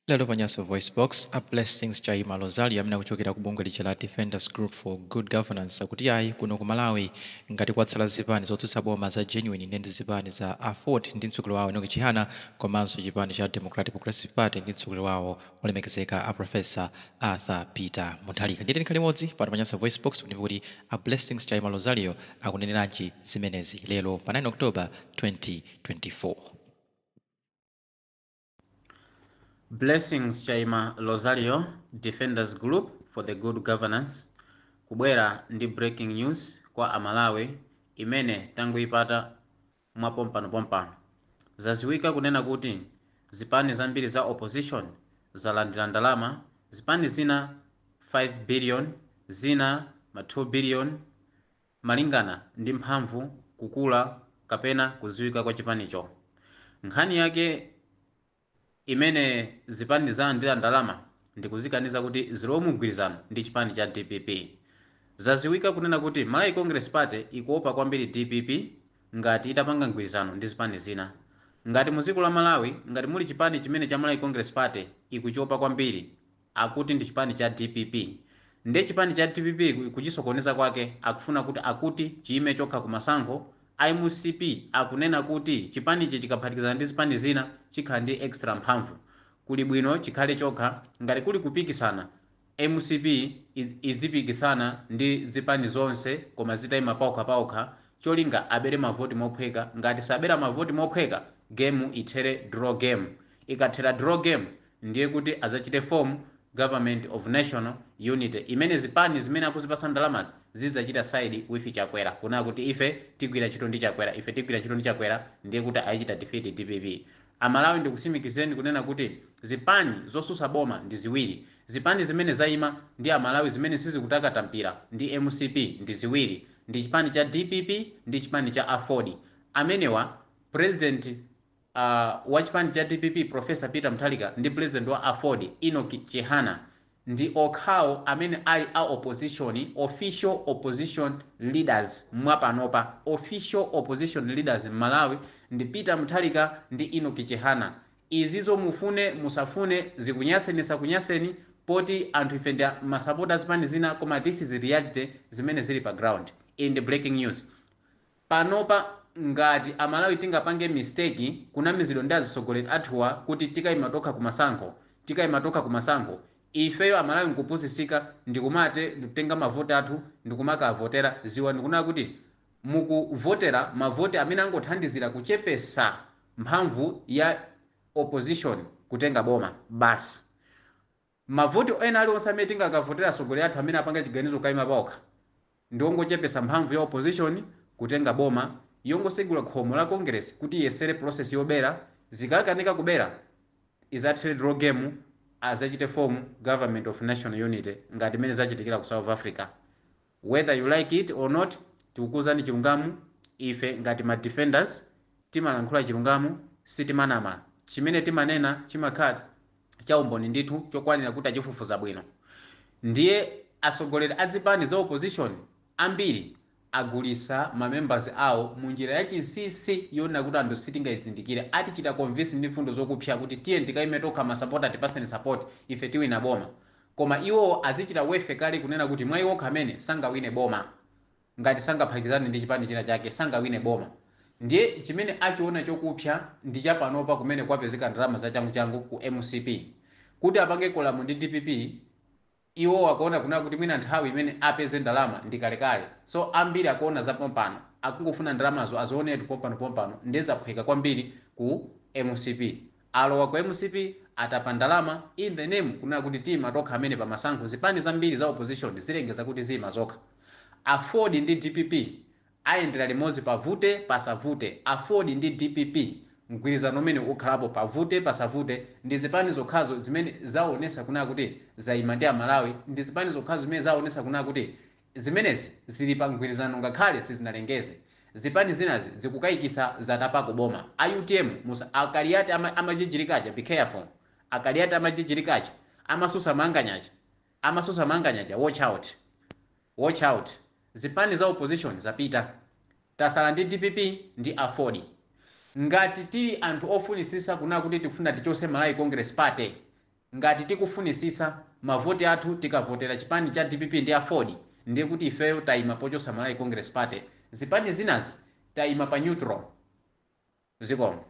Lero pa Nyasa VoiceBox, a Blessings Chaima Rozario amene akuchokera ku bungwe lija la Defenders Group for Good Governance akuti ayi, kuno ku Malawi ngati kwatsala zipani zotsutsa boma za genuine ndiye ndi zipani za Aford ndi mtsogoleri wawo Enoch Chihana komanso chipani cha Democratic Progressive Party ndi mtsogoleri wawo olemekezeka a Professor Arthur Peter Mutharika. Ndiye tikhale limodzi pano pa Nyasa VoiceBox kuti kuti a Blessings Chaima Rozario akuneneranji zimenezi lero pa 9 October 2024. Blessings Chaima Rozario, Defenders Group for the Good Governance, kubwera ndi breaking news kwa Amalawi imene tangoyipata mwapompanopompano. Zaziwika kunena kuti zipani zambiri za opposition zalandira ndalama, zipani zina 5 billion, zina ma 2 billion, malingana ndi mphamvu, kukula kapena kuziwika kwa chipanicho. Nkhani yake imene zipani zalandira ndalama ndikuzikaniza kuti zilowe mugwirizano ndi chipani cha DPP. Zaziwika kunena kuti Malawi Congress Party ikuopa kwambiri DPP ngati itapanga mgwirizano ndi zipani zina. Ngati mu dziko la Malawi ngati muli chipani chimene cha Malawi Congress Party ikuchiopa kwambiri, akuti ndi chipani cha DPP. Ndiye chipani cha DPP kuchisokoneza kwake akufuna kuti akuti chiyime chokha kumasankho. MCP akunena kuti chipanichi chikaphatikizana ndi zipani zina chikhala ndi extra mphamvu. Kuli bwino chikhale chokha, ngati kuli kupikisana MCP izipikisana ndi zipani zonse koma zitayima paokha paokha, cholinga abere mavoti mophweka. Ngati sabera mavoti mophweka, game ithere draw game. Ikathera draw game ndiye kuti azachite form government of national unity imene zipani zimene akuzipasa ndalamazi zidzachita side with Chakwera, kunena kuti ife tigwira ntchito ndi Chakwera, ife tigwira ntchito ndi Chakwera, ndiye kuti ayichita defeat DPP. Amalawi, ndikusimikizeni kunena kuti zipani zosusa boma ndi ziwiri. Zipani zimene zayima ndi Amalawi, zimene sizikutakata mpira ndi MCP, ndi ziwiri, ndi chipani cha DPP ndi chipani cha Aford. Amenewa, president wa chipani cha DPP Professor Peter Mutharika ndi president wa Aford Enoch Chihana, ndi okhawo amene ali a opposition, official opposition leaders. Mwapanopa official opposition leaders m'Malawi ndi Peter Mutharika ndi Enoch Chihana. Izizo mufune musafune, zikunyaseni sakunyaseni, poti anthu ife ndi masapota zipani zina, koma this is reality zimene zili pa ground. In the breaking news panopa, ngati Amalawi tingapange mistake kunamizidwa ndi azitsogoleri athuwa kuti tikayima tokha kumasankho, tikayima tokha kumasankho, ifeyo Amalawi nkupusisika ndikumate ndikutenga mavoti athu ndikumakavotera, ziwa ndikunena kuti mukuvotera mavoti amene angothandizira kuchepesa mphamvu ya opposition kutenga boma basi. Mavoti ena aliwonse amene tingakavotera atsogoleri athu amene apanga chiganizo kayima paokha ndiwongochepesa mphamvu ya opposition kutenga boma, yongosegula khomo la Congress kuti iyesere process yobera. Zikakanika kubera, izathire draw game, azachite form government of national unity ngati imene zachitikira ku South Africa. Whether you like it or not, tikukuuzani chilungamo. Ife ngati ma defenders timalankhula chilungamo, sitimanama. Chimene timanena chimakhala chaumboni ndithu chokwanira kuti achifufuza bwino. Ndiye atsogoleri a zipani za opposition ambiri agulisa ma members awo munjira ya chinsinsi yonena kuti anthu sitingayizindikire. Atichita convince ndi mfundo zokupsa kuti tiye tikayime tokha, masapota tipaseni support, ife tiwina boma, koma iwo azichita wefe kale kunena kuti mwa iwo amene sangawine boma ngati sangaphatikizane ndi chipani china chake, sangawine boma. Ndiye chimene achiona chokupsa ndi chapanopa kumene kwapezeka ndalama zachanguchangu ku MCP kuti apange collabo ndi DPP. Iwo akuona kunena kuti mwina nthawi imene apeze ndalama ndi kalekale, so ambiri akuona za pompano, akungofuna ndalamazo azionetu pompano pompano. Ndiye zaphweka kwambiri ku MCP, alowa ku MCP, atapa ndalama in the name kunena kuti tima tokha amene pamasankho. Zipani zambiri za opposition zilengeza kuti zima zokha. Aford ndi DPP ayendera limodzi pavute pasavute. Aford ndi DPP mgwirizano umene ukhalapo pavute pasavute. Ndi zipani zokhazo zimene zaonesa kunena kuti zayima ndi Amalawi, ndi zipani zokhazo zimene zaonesa kunena kuti zimenezi zili pa mgwirizano ngakhale sizinalengeze. Zipani zinazi zikukayikisa, zatapako boma. A UTM musa akaliyati amajijirikacha, be careful. Akaliyati amajijirikacha, amasusa manganyacha, amasusa manganyacha, watch out, watch out. Zipani za opposition zapita, tasala ndi DPP ndi Aford. Ngati tili anthu ofunisisa kunena kuti tikufuna tichose Malawi Congress Party. Ngati tikufunisisa mavoti athu, tikavotera chipani cha DPP ndi AFORD, ndiye kuti ifeyo tayima pochosa Malawi Congress Party. Zipani zinazi tayima pa neutral. Zikomo.